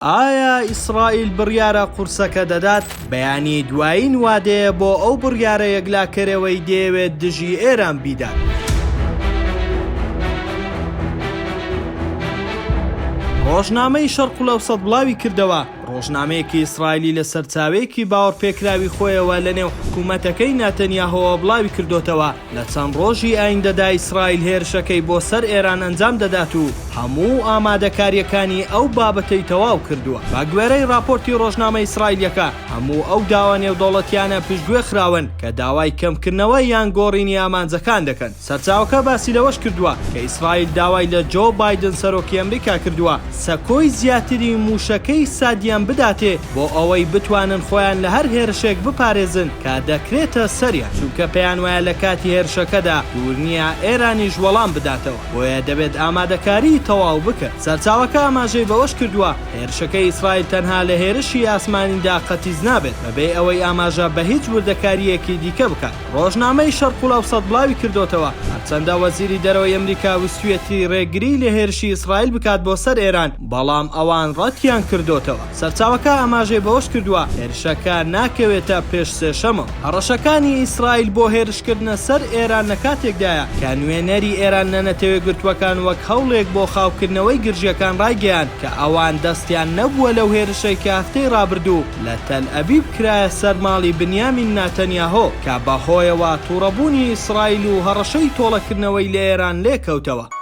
ئایا ئیسرائیل بڕیارە قورسەکە دەدات؟ بەیانی دوایین وادەیە بۆ ئەو بڕیارە یەکلاکەرەوەی دەیەوێت دژی ئێران بیدات. ڕۆژنامەی شەرقولئەوسەت بڵاوی کردەوە، ڕۆژنامەیەکی ئیسرائیلی لە سەرچاوەیەکی باوەڕپێکراوی خۆیەوە لەنێو حکوومەتەکەی ناتەنیاهۆوە بڵاوی کردۆتەوە، لە چەند ڕۆژی ئایندەدا ئیسرائیل هێرشەکەی بۆ سەر ئێران ئەنجام دەدات و هەموو ئامادەکارییەکانی ئەو بابەتەی تەواو کردووە. بە گوێرەی ڕاپۆرتی ڕۆژنامە ئیسرائیلییەکە، هەموو ئەو داوا نێودەوڵەتییانە پشتگوێ خراون کە داوای کەمکردنەوە یان گۆڕینی ئامانجەکان دەکەن. سەرچاوەکە باسی لەوەش کردووە کە ئیسرائیل داوای لە جۆ بایدن سەرۆکی ئەمریکا کردووە سەکۆی زیاتری مووشەکەی سادیان بداتێ بۆ ئەوەی بتوانن خۆیان لە هەر هێرشێک بپارێزن کە دەکرێتە سەریان، چونکە پێیانوایە لە کاتی هێرشەکەدا دوور نییە ئێرانیش وەڵام بداتەوە، بۆیە دەبێت ئامادەکاریی تەواو بکەن. سەرچاوەکە ئاماژەی بەوەش کردووە، هێرشەکەی ئیسرائیل تەنها لە هێرشی ئاسمانیدا قەتیس نابێت، بەبێ ئەوەی ئاماژە بە هیچ وردەکارییەکی دیکە بکات. ڕۆژنامەی شەرقولئەوسەت بڵاوی کردۆتەوە، هەرچەندە وەزیری دەرەوەی ئەمریکا ویستویەتی ڕێگری لە هێرشی ئیسرائیل بکات بۆ سەر ئێران، بەڵام ئەوان ڕەتیان کردۆتەوە. سەرچاوەکە ئاماژەی بەوەش کردووە، هێرشەکە ناکەوێتە پێش سێشەمەوە. هەڕەشەکانی ئیسرائیل بۆ هێرشکردنە سەر ئێران لە کاتێکدایە کە نوێنەری ئێران لە نەتەوەیەکگرتووەکان وەک هەوڵێک بۆ خاوکردنەوەی گرژییەکان ڕایگەیاند کە ئەوان دەستیان نەبووە لەو هێرشەی کە هەفتەی ڕابردوو لە تەلئەبیب کرایە سەر ماڵی بنیامین ناتەنیاهۆ کە بەهۆیەوە توڕەبوونی ئیسرائیل و هەڕەشەی تۆڵەکردنەوەی لە ئێران لێکەوتەوە.